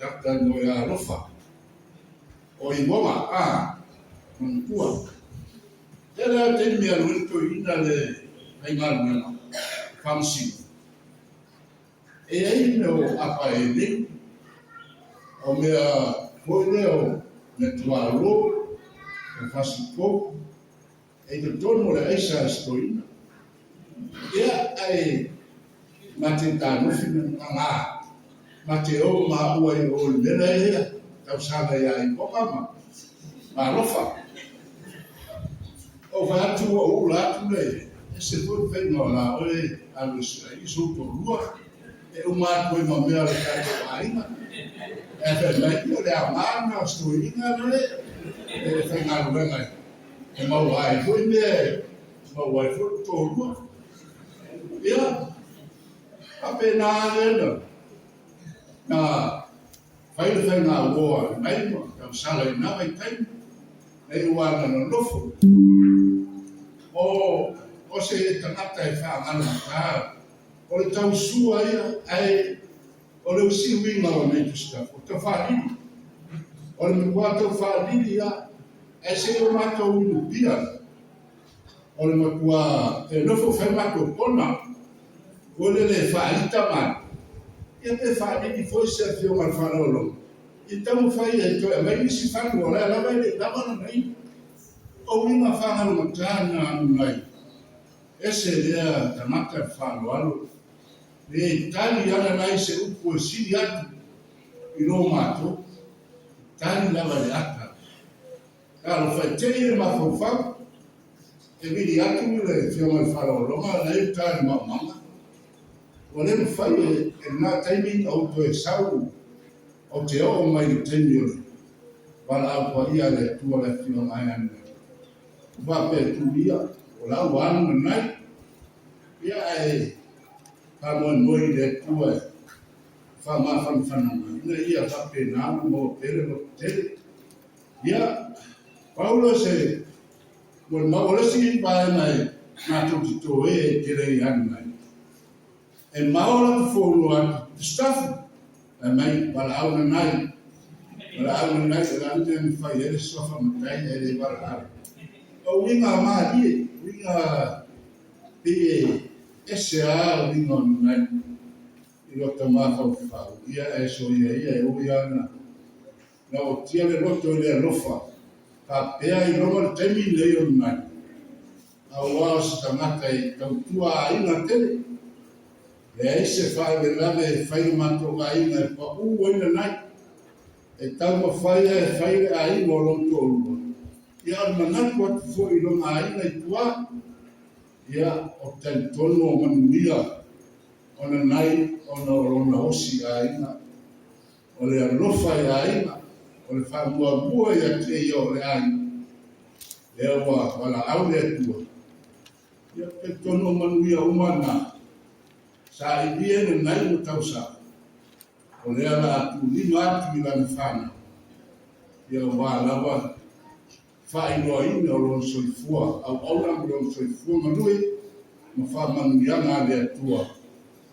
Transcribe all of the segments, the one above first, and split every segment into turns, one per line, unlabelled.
Doctor Moealofa o Igoga, a, manatua. Tele lava taimi e alu ai le toeaina le faigaluega, faamasino. E i ai mea o apa elei, o mea foi lea o mea tualo, o fasiko, e i totonu o le aisa a si toeaina. Ia, ae ma te talofi ma aga, ma te o maua i o i le mea la e ia, tausala ia Igoga ma Alofa. Ou fai atu ua ou ula atu le ese foi le faiga o la oe alu e sue ai sou toalua e uma atu ai ma mea o le tatou aiga. Ae fai mai, o le aoga lena o si toeaina le e faigaluega e maua ai foi mea e maua ai foi le toalua. Ia, faapena lea na na fai le faiga uo a nai ma tausala i na vaitaimi. Nei ua ana nonofo. O, o se tagata e faagalogata, o le tausua ia, ae o le usi uiga o nei tusitafu, o taufaalili. O le matua taufaalili ia, ae se i o matou inupia, o le matua e nofo fai matou kona, foi lele e faaita matou, ia pe faalili foi se afioga i le faaaloaloga, I taumafai e toe aumai nisi fagu o lea lava e le i lava lana inu. O uiga faagalogata na Anunai, ese lea tagata le faaaloalo, le tali ana nai se upu e sili atu i lo matou, e tali lava i le ata. Talofa e tei le mafaufau, e vili atu le afioga i le faaaloaloga la e i uta i le maumaga, ua le mafai e lena taimi ona ou toe sau. Ou te oo mai i le taimi o le valaau paia a le Atua le Afioga e ana ua faapea e tu ia, o la ua alu nanai. Ia ae faamoemoe i le Atua e faamafanafana mai ina ia faapena ona maua pea le lototele. Ia, pau lea o se molimau. O le isi vaega e matou te toe ai tele i Hanai, E mao la te fono atu te stafu, fai mai, valaau nanai, valaau nanai, o le a le mea e mafai ai le suafa matai ae le valaau. O uiga malie, uiga pei e ese lava uiga o nanai i lota mafaufau, ia ae soia ia e ui lava na na otia le loto i le alofa, faapea iloga le taimi lenei o nanai. Aua o se tagata e tautua aiga tele. Leai se faalavelave e fai le matou aiga e pau ai nanai. E taumafai a e fai le aiga o lou toalua. Ia o le manatu atu foi i lona aiga i tua, ia o talitonu o manuia o nanai ona o lona osi aiga. O le alofa i aiga, o le faamuamua ia te ia o le aiga. Lea ua valaau le Atua, ia talitonu o manuia uma na sailia i nanai ma tausaga, o lea la a tulima atu i lana fanau, ia aua lava faailoaina o lona soifua auauna ma lona soifua manui ma faamanuiaga a le Atua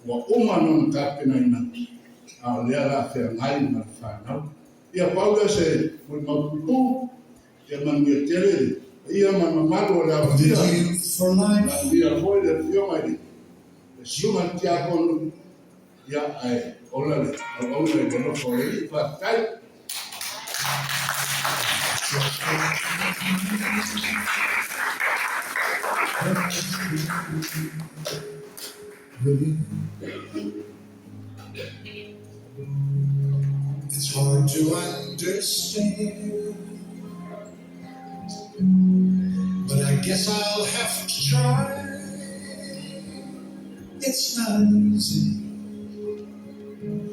ua uma ona tapenaina, a o lea la a feagai ma le fanau. Ia pau lea o se molimau puupuu. Ia manuia tele le paia ma le mamalu o le aofia. Manuia foi le afioga i le Susuga i le Tiakono. Ia, ae ola le auauna i le alofa o le Alii. Faafetai.
It's hard to understand, but I guess I'll have to try. It's not easy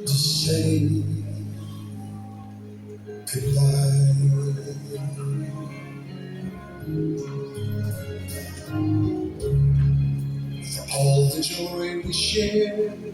to say goodbye. For all the joy we shared.